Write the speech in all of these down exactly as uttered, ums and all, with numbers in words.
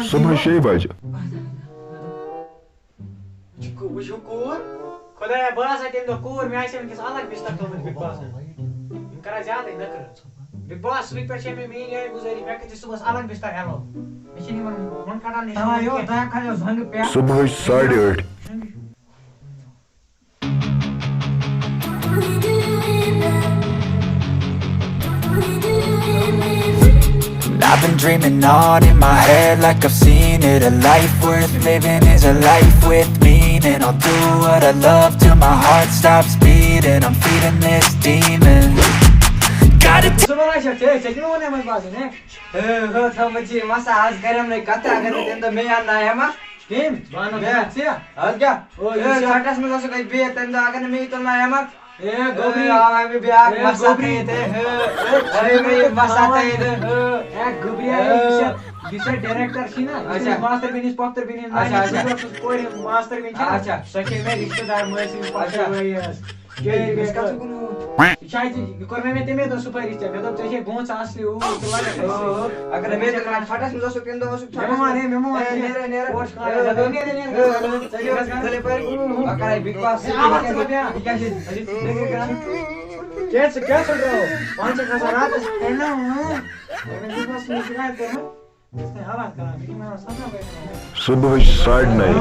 صبحٲے شیٚیہِ بجہِ۔ وٕچھ کو-، وٕچھ ہُہ کوٗر۔ خۄدایا، بہٕ آسہٕ ہا تَمہِ دۄہ کوٗر، مےٚ آسہِ ہا وٕنکیٚس الگ بستر تھوٚومُت بِگ باسَن۔ یِم کَران زیادَے نٔکرٕ۔ بِگ باس، صُبحٕکۍ پٮ۪ٹھ چھےٚ مےٚ میٛٲنۍ یِہوٚے گُزٲرِش، مےٚ کٔرۍ زِ صُبحَس الگ بستر allot۔ مےٚ چھِنہٕ یِمَن وۄنۍ کھَٹان نِش۔ تَوَے یوت، تۄہہِ کھَجو زنٛگہٕ پٮ۪ٹھ۔ صبحٲے ساڑِ ٲٹھ۔ I've been dreaming on in my head like I've seen it. A life worth living is a life with meaning. I'll do what I love till my heart stops beating. I'm feeding this demon. Gotta ژٕ وَن اَسہِ، ژےٚ، ژےٚ کیٛاہ ووٚن یِمَن پَتہٕ، نے؟ ہو، ہو، تھاو وۄنۍ ژٕ یہِ مَسا آز کَرٮ۪م نَے کَتھا، اَگر نہٕ تَمہِ دۄہ مےٚ اَننایہِ ہا ما؟ کٔمۍ؟ بہٕ اَنہٕ مےٚ۔ ژےٚ۔ اَدٕ کیٛاہ؟ او، یہِ ہے، چھا؟ ژھَٹَس منٛز اوسُکھ نَے بِہِتھ تَمہِ دۄہ، اَگر نہٕ مےٚ یہِ تُلنایہِ ہا ما؟ اے، گوٚبری۔ اے، آو مےٚ بیٛاکھ اے، مَسا گوٚبری۔ تھٲیِتھ، ہے، ہے۔ اے، اے، مےٚ یہِ مَسا تھٲیِتھ، ہے۔ اے، گوٚبری، اے، یُس یہِ، یُس یہِ ڈایریکٹر چھِ نا، یُس اچھا۔ تٔمِس ماستٕر بیٚنہِ ہِنٛز پۄپھتٕر بیٚنہِ ہِنٛز اچھا، نانۍ اچھا۔ چھِ، سُہ کورِ ہٕنٛز ماستٕر بیٚنہِ چھِ نا، اچھا۔ سۄ چھےٚ مےٚ رِشتہٕ دار مٲسۍ ہِنٛز پۄپھتٕر اچھا۔ بٲے ٲس۔ یہِ کیٛاہ یہِ چھُ؟ یہِ کوٚر مےٚ، مےٚ تَمے دۄہ سُپٲرِش ژےٚ۔ مےٚ دوٚپ، ژےٚ چھے گونٛژھ اَصلی اوٗر، ژٕ لَگَکھ اَسہِ سۭتۍ۔ اگر نہٕ مےٚ تہِ کَران ژھَٹَس منٛز اوسُکھ تَمہِ دۄہ اوسُکھ مےٚ مہمان، ہے، مےٚ مہمان، ہے، ہے۔ نیرا، نیرا۔ پوش کھالان، ہے، ہے، ہے، ہے، ہے۔ ژٕ کیٛاہ گژھان؟ ژٕ کیٛاہ گژھان؟ بہٕ کَرے بِگ باس ہے، سۭتۍ۔ آواز ژٕ بیٛاکھ۔ یہِ کیٛاہ چھِ؟ یہِ کیٛاہ چھِ؟ کیٛاہ ژٕ، کیٛاہ ژٕ درٛاو؟ پانہٕ چھَکھ آسان راتَس۔ ہے، نہ، اۭں۔ مےٚ بِگ باس سۭتۍ شِکایَت کٔرمٕژ۔ صبحٕچ ساڑِ نَیہِ۔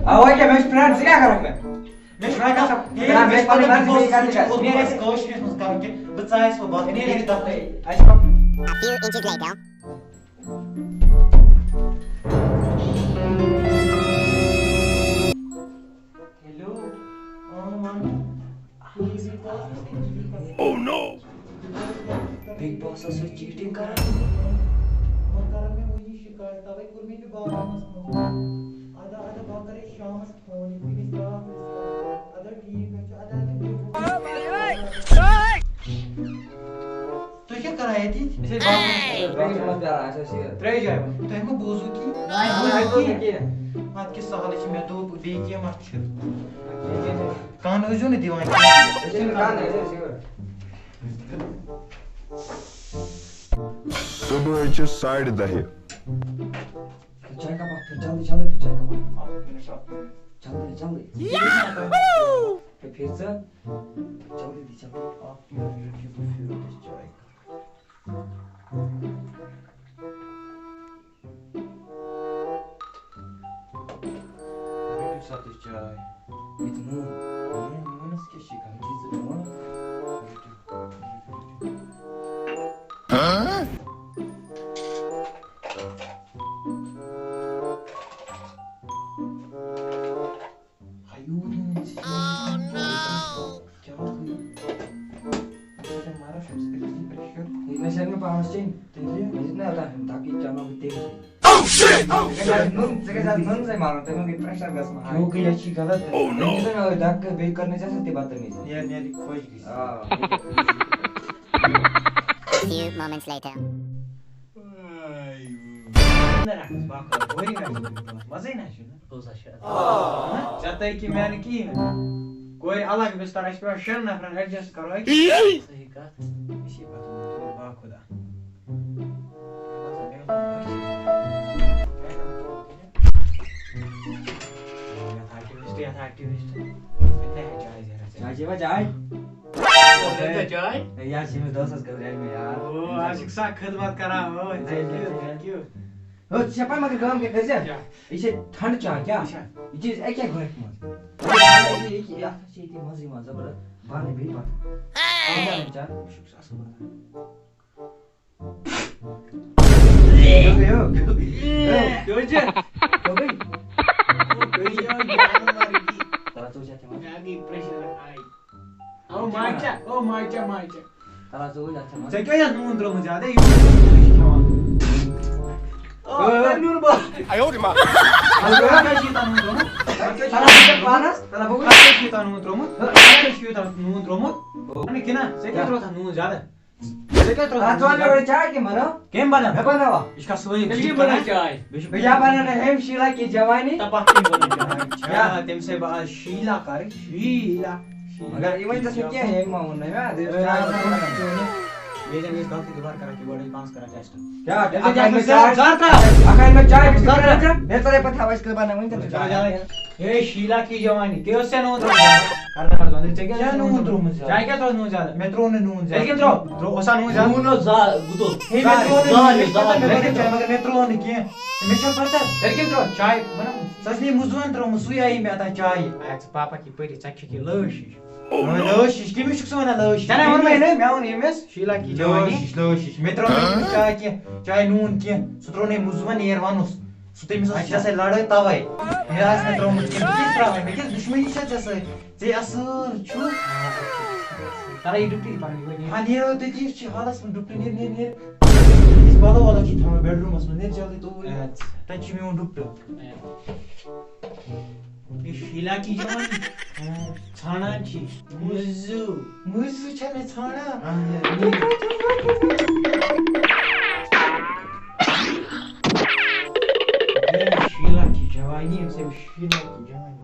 اوا کیا میں فرینڈ سے کیا کروں میں؟ Oh no! Big Boss ٲس چیٹنگ کران۔ تُہۍ کیٛاہ کران ییٚتی؟ أسۍ ٲسۍ باغَس منٛز پھیران، اَسہِ ٲسۍ یہِ ترٛیٚیہِ جایہِ وۄنۍ۔ تۄہہِ ما بوٗزوٕ کینٛہہ؟ نہ، اَسہِ بوٗز نہٕ کینٛہہ۔ اَدٕ کیٛاہ سہلٕے چھُ، مےٚ دوٚپ بیٚیہِ کینٛہہ ما چھُ؟ کَن ٲسۍزیو نہٕ دِوان کینٛہہ۔ أسۍ چھِنہٕ کَن، أسۍ ٲسۍ یورٕ۔ صبحٲے چھِ ساڑِ دَہہِ۔ پھر چاے کپ اکھ، پھر جلدی، جلدی، پھر چاے کپ اکھ۔ جلدی، جلدی۔ پھر، پھر ژٕ۔ جلدی دی، جلدی۔ اکھ منٹ، یہِ کیٛاہ گوٚو، پھر چاے کپ۔ رٔٹِو سا تُہۍ چاے۔ یہِ تہِ نوٗن۔ نوٗن، نوٗنَس کیٛاہ چھِ یہِ کَران؟ یہِ تہِ نوٗن۔ رٔٹِو، رٔٹِو، رٔٹِو۔ ہیوٗ نہٕ وۄنۍ ژٕ کیٛاہ گوٚو؟ ژٕ چھَکھ مَران، چھُکھ ژٕ تٔمِس دِوان pressure؟ یہِ نہ چھَکھ نہٕ پانَس چیٚنۍ۔ تیٚلہِ؟ مےٚ دیُت نہ اوٚتام دَکہٕ، یہِ چَمہٕ بہٕ تیٚلہِ۔ Oh shit! Oh shit! ژٕ گژھِ نُن، ژٕ گژھِ اَتھ نُن زَے مارُن، تَمیُک گٔے pressure گژھُن high۔ یوٗ گٔے، یہِ چھِ غلط۔ Oh no! تٔمۍ دیُت نہٕ مےٚ دَکہٕ، بیٚیہِ کٔر نہٕ ژےٚ سۭتۍ تہِ بدتمیٖزی۔ نیر، نیر، یہِ خۄش گژھِ۔ آ۔ A few moments later. نہ رَٹھ نہٕ ژٕ بَکار، بورِنٛگ آسہِ نہٕ بِگ باس، مَزَے نہ چھُنہٕ۔ پوٚز ہا چھُ۔ ہہ؟ ژےٚ تَگہِ کہِ مےٚ نہٕ کِہیٖنۍ۔ کورِ الگ بِستَر، اَسہِ پٮ۪وان شٮ۪ن نفرَن adjust کَرُن أکِس۔ صحیح کَتھ۔ یہِ چھِ پَتہٕ باخُدا۔ یَتھ activist، یَتھ activist۔ یَتھ activist۔ چاے چیٚوا چاے؟ ژےٚ چاے؟ ہے، یہِ حظ چھِ أمِس دوستَس خٲطرٕ أنۍ مےٚ، یار۔ او، آز چھُکھ سا خدمت کران، او، thank you، thank you۔ ہو، ژےٚ چھےٚ پَے مگر کٲم کیٛاہ کٔرۍ زِ؟ کیٛاہ؟ یہِ چھِ ٹھنٛڈٕ چاے، کیٛاہ؟ اچھا۔ یہِ چھِ أسۍ اَکے گٲنٛٹہِ منٛز۔ یہِ، یہِ، یہِ، اَتھ چھِ ییٚتی مَزٕ یِوان زبردست، بَنٕے بیٚیہِ پَتہٕ۔ اچھا۔ چاے، یہِ چھُکھ اَصٕل بَنان۔ او ماچا، او ماچا، ماچا۔ ژےٚ کیٛاہ یَتھ نوٗن ترٛوومُت زیادَے؟ یوٗت نوٗن چھُ کھٮ۪وان۔ او، تۄہہِ نیوٗن بہٕ۔ اَتھ کیٛاہ چھُ یوٗتاہ نوٗن ترٛوومُت؟ اَتھ کیٛاہ چھُ یوٗتاہ نوٗن ترٛوومُت؟ ژےٚ چھُے یوٗتاہ نوٗن ترٛوومُت؟ اَہَن کِنہٕ؟ ژےٚ کیٛاہ ترٛووُتھ اَتھ نوٗن زیادٕ؟ ژےٚ کیٛاہ ترٛووُتھ اَتھ؟ ژٕ وَن مےٚ گۄڈٕ چاے کِنہٕ بَنٲو؟ کٔمۍ بَنٲو؟ مےٚ بَنٲوا؟ یہِ چھُ کَتھ سٲری تیٚلہِ کٔمۍ بَنٲو چاے؟ بیٚیہِ چھُ یہِ بَنٲو نہٕ ہیٚمۍ شیٖلا کی جوانی۔ تَپھ کٔمۍ بَنٲو چاے؟ کیٛاہ؟ تٔمۍ سٕے بہٕ آز شیٖلا کَرٕ، شیٖلا۔ مگر یہِ ؤنۍ تَس نہٕ کینٛہہ، أمۍ ما ووٚن نہٕ مےٚ، اَدٕ یہِ اوس چاے بَناوُن۔ بیٚیہِ زَن گژھِ غلطی دُبارٕ کَران کہِ گۄڈٕ ٲسۍ پانَس کَران ٹٮ۪سٹ۔ کیٛاہ؟ اَکھ اَنہِ مےٚ چاے، زَر ترٛاو۔ اَکھ اَنہِ مےٚ چاے، بِسکِٹ زَر ترٛاو۔ رَٹھ۔ مےٚ ژَلے پَتہٕ تھاو اَسہِ کٔر بَناوٕنۍ تہٕ چلو، چلو۔ اے شیٖلا کی جوانی، کیٛاہ اوس ژےٚ نوٚو درٛامُت؟ کَرنہٕ پَتہٕ وَنہٕ ژےٚ کیٛاہ کیٛاہ نوٗن ترٛوومُت زیادٕ؟ چاے کیٛاہ ترٛووُتھ نوٗن زیادٕ؟ مےٚ ترٛوو نہٕ نوٗن زیادٕ۔ تیٚلہِ کیٛاہ ترٛوو؟ ترٛوو، اوسا نوٗن زیادٕ؟ نوٗن اوس زا-، گُتُل۔ ہے، مےٚ ترٛوو نہٕ زا-، نوٗن، زا-، مےٚ ترٛوو نہٕ کینٛہہ۔ مےٚ چھےٚ پَتہ۔ تیٚلہِ کیٛاہ ترٛوو؟ چاے، مطلب، سۄ ٲس نہٕ یہِ مُزوَن ترٛٲومٕژ، سُے آیی مےٚ اَتھ چایہِ۔ اَتھ ژٕ پاپا کی پٲٹھۍ، ژےٚ کھیٚکھ یہِ لٲش ہِش۔ Oh, no۔ لٲش ہِش، کٔمِس چھُکھ ژٕ وَنان لٲش ہِش؟ ژےٚ نَے ووٚنمَے نہٕ، مےٚ ووٚن ییٚمِس۔ شیٖلا کی جوانی۔ لٲش ہِش، لٲش ہِش۔ مےٚ ترٛٲو نہٕ أمِس چاے کینٛہہ، چاے نوٗن کینٛہہ۔ سُہ ترٛوو نہٕ أمۍ مُزوَن ییر وَنُس۔ سُہ تٔمِس ٲس اچھا۔ ژےٚ سۭتۍ لَڑٲے تَوَے۔ مےٚ آسہِ نہٕ ترٛوومُت کینٛہہ، بہٕ کیٛاہ ترٛاوَے؟ مےٚ کیٛاہ دُشمٔنی چھےٚ ژےٚ سۭتۍ؟ ژےٚ اَصٕل چھُ۔ کَران یہِ ڈُپٹی پَنٕنۍ یہِ وۄنۍ۔ ہا، نیرو تٔتی، یُس چھِ حالَس منٛز ڈُپٹہٕ، نیر، نیر، نیر۔ یُس پَلو وَلو چھِ تھاوان بیڈروٗمَس منٛز، نیر جلدی توٗرۍ۔ اَدٕ۔ تَتہِ چھُ میون ڈُپٹہٕ۔ یہِ شیٖلا کی جوانی۔ ژھانڈان چھی۔ مُزوٗ۔ مُزوٗ چھا مےٚ ژھانڈان؟ اہن حظ۔ یہِ شیٖلا کی جوانی، أمۍ سٕنٛز شیٖلا کی جوانی۔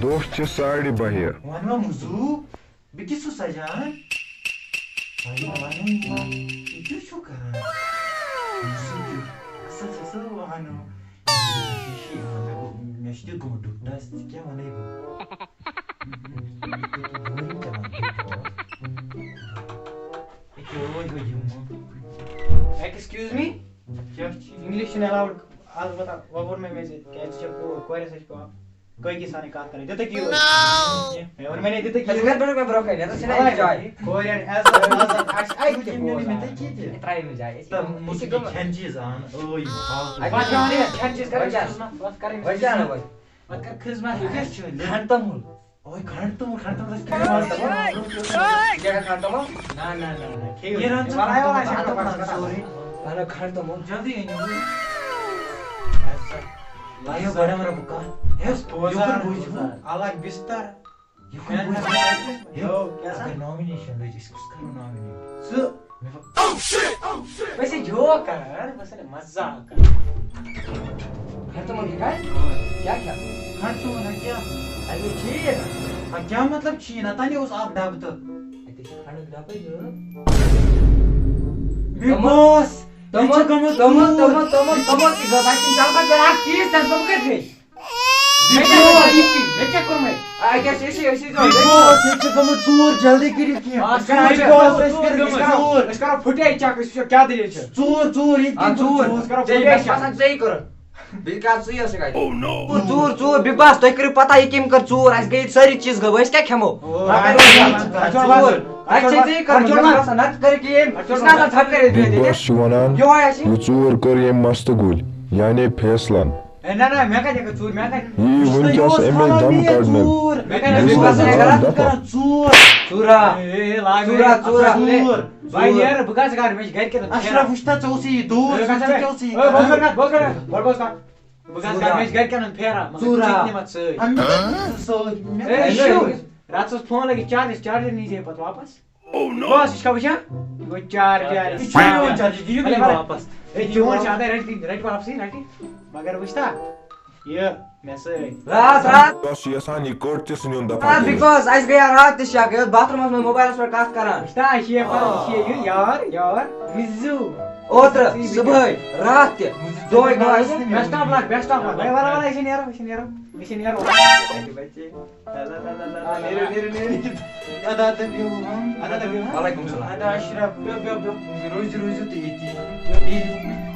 دۄہ چھِ ساڑِ بَہہِ۔ وَن وۄنۍ مُزوٗ، بہٕ کِتھ چھُس سَجان؟ وَن وۄنۍ، وَن وۄنۍ، یہِ کیٛاہ چھُو کَران؟ مُزوٗ کیُتھ اَصٕل چھُ سُہ وَنو۔ شیٖشہِ یِوان، مےٚ گوٚو، مےٚ چھُ تہِ گوٚمُت ڈُپٹَس، ژٕ کیٛاہ وَنَے بہٕ؟ یہِ کیٛاہ تُہۍ بٲرِو چَلان ڈُپٹَس؟ یہِ کیٛاہ اوے گوٚو یِمو؟ Excuse me؟ کیٛاہ چھِ؟ English چھِنہٕ allowed۔ البتہ وۄنۍ ووٚن مےٚ، مےٚ زِ کیٛازِ ژےٚ چھےٚ کوٗر، کورِ سۭتۍ چھِ پٮ۪وان قٲیدی سانٕے کَتھ کَرٕنۍ۔ دِتُکھ یہِ ٲسۍ؟ مےٚ ووٚن، وَنے، دِتُکھ یہِ ژٕ کَتہِ ٲسۍ؟ پٮ۪ٹھ مےٚ برونٛہہ کَنہِ؟ یَتَس چھِنہٕ اَسہِ جاے۔ کورٮ۪ن عزت، عزت آسہِ، اَتہِ تہِ بوزان۔ ترٛایہِ مےٚ جاے أسۍ۔ تہٕ مُسلِم کھٮ۪ن چیٖز اَن، ٲے، فالتو۔ اَتہِ پَتہٕ چھِ اَنان کھٮ۪ن چیٖز کَران وۄنۍ کیٛاہ؟ خدمت، پَتہٕ کَرٕنۍ وۄنۍ کیٛاہ اَنو وۄنۍ؟ پَتہٕ کَر خدمت۔ یہِ کیٛاہ چھُ؟ کھَنٛڈ توٚمُل۔ اوے کھنڈ توٚمُل، کھنڈ توٚمُل، کیٛاہ کھنڈ توٚمُل؟ نہ، نہ، نہ، نہ، کھیٚیِو۔ یہِ رَن ژٕ وَلہٕ، کھنڈ توٚمُل، وَلہٕ، کھنڈ توٚمُل، وَلہٕ۔ سورُے۔ اہن کھنڈ توٚمُل۔ جلدی أنِو۔ لایو بڑا بڑا بُکا۔ ہے، بوزان، یُکُن بوٗزِو۔ بوزان۔ الگ بستر۔ یُکُن بوٗزِو۔ یو، کیٛاہ سا؟ اگر نامنیشن لٔج، أسۍ کُس کرو نامنیٹ؟ ژٕ۔ مےٚ ووٚن، أسۍ چھِ joke کران، بس مزاق کران۔ کھنڈ توٚمُل کیٛاہ کھایہِ؟ کیٛاہ کھیٚکھ؟ کھنڈ توٚمُل ہا کیٛاہ؟ اَدٕ یہِ ٹھیٖک۔ ہا کیٛاہ مطلب ٹھیٖک؟ نہ تَنے اوس اکھ ڈبہٕ تہٕ۔ اَتہِ چھِ کھنڈُک ڈبہٕ یہِ۔ بے توٚمُل، بس، توٚمُل، یہِ چھُ گوٚمُت توٚمُل، ژوٗر۔ توٚمُل، توٚمُل، توٚمُل تہِ گوٚو۔ اَتہِ چھُنہٕ ڈبَس پٮ۪ٹھ اکھ چیٖز تَنہٕ پَتہٕ کَتہِ گٔے؟ مےٚ کیٛاہ کوٚر؟ مےٚ کیٛاہ کوٚرمُے؟ اَتہِ ٲسۍ أسی، أسی بے بس، یہِ چھُ گوٚمُت ژوٗر، جلدی کٔرِو کینٛہہ۔ آ، أسۍ کرو، أسۍ کرو، أسۍ کرو، أسۍ کرو، أسۍ کرو فُٹیج چیک، أسۍ وٕچھو کیٛاہ دٔلیٖل چھِ۔ ژوٗر، ژوٗر، یہِ آ، کِتھ کٔنۍ ژوٗر۔ ژوٗر؟ أسۍ کرو ژےٚ فُٹیج باسان چیک۔ ژےٚ کوٚرُتھ۔ بیٚیہِ کَر ژٕے ٲسٕکھ اَتہِ؟ ژوٗر، ژوٗر، بِگ باس، تۄہہِ کٔرِو پَتہ یہِ کٔمۍ کٔر ژوٗر؟ اَسہِ گٔے سٲری چیٖز گٔبہٕ، أسۍ کیٛاہ کھٮ۪مو؟ او، اَتھ چھُ اَتھ چھُ ژوٗر۔ اَتھ چھُ ژےٚ کوٚرمُت، مےٚ چھُ باسان، نَتہٕ کٔرِکھ یہِ أمۍ۔ اَتھ چھُ یہِ چھُنہٕ آسان ژھۄپہٕ کٔرِتھ بِہِتھ بِگ ییٚتہِ۔ باس چھُ وَنان، یِہوٚے آسہِ۔ یہِ ژوٗر کٔر ییٚمۍ مَستہٕ گُلۍ، یعنی فیصلَن۔ ہے، نہ، نہ، مےٚ کَتہِ ہیٚکہِ ژوٗر، مےٚ کَتہِ؟ یی وٕنکیٚس اَمے دَم کَڑنہٕ۔ مےٚ کَتہِ یُس ہیٚکہِ زَن ژوٗر؟ ژوٗر۔ ژوٗرا۔ اے، اے، لاگ ژوٗرا، مےٚ ژوٗرا۔ ژوٗر۔ بہٕ ہا نیرٕ، بہٕ کَتہِ کَرٕ، مےٚ چھِ گَرِکٮ۪ن ہُنٛد اَشرف، پھیران۔ وٕچھ تہ، ژےٚ اوسُے یہِ دوٗر، اے، ژٕ کَتہِ ژےٚ کیٛاہ اوسُے یہِ اے، بہٕ اوسُس کَران؟ کَران، بہٕ اوسُس کَران، بہٕ اوسُس کَران، بہٕ اوسُس کَران۔ بہٕ کَتہِ کَرٕ، مےٚ چھِ گَرِکٮ۪ن ہُنٛد پھیران، مطلب، ژوٗرا۔ ژٕ تہِ نِمَتھ سۭتۍ۔ اَمہِ سۭتۍ۔ راتَس اوس فون لٲگِتھ چارجَس، چارجَر نیٖزِ ہے پَتہٕ واپَس۔ بس، یہِ چھُکھا وٕچھان؟ یہِ گوٚو چار، چار۔ یہِ چھُ میون چارجر، یہِ دِیِو مےٚ واپس۔ ہے، چون چھُ اَدَے، رَٹہِ، رَٹہِ واپسٕے، رَٹہِ۔ مگر وٕچھ تا، یہِ مےٚ سۭتۍ۔ راتھ، راتھ۔ بہٕ چھُس یَژھان یہِ کٔٹ تہِ ژھٕنُن دَفعہ راتھ، کٔرِتھ۔ بِکاز اَسہِ گٔیے راتھ تہِ شک، یہِ اوس باتھ روٗمَس منٛز موبایلَس پٮ۪ٹھ کَتھ کَران۔ وٕچھ تا، یہِ چھِ یہِ پَتہٕ، یہِ چھِ یہِ یار، یار، مِزوٗ۔ اوترٕ ژٕ صُبحٲے، راتھ تہِ، دۄہَے، دۄہَے۔ Best of luck، best of luck۔ ہے، وَلہٕ، وَلہٕ، أسۍ چھِ نیرو، أسۍ چھِ نیرو، أسۍ چھِ نیرو۔ نیرِو، نیرِو، نیرِو۔ ادا، ادا، بیٚہو، ہم۔ ادا، ادا، بیٚہو۔ وعلیکم السلام۔ ادا، اشرف، بیٚہو، بیٚہو، بیٚہو۔ روزِ، روزِ تُہۍ ییٚتی۔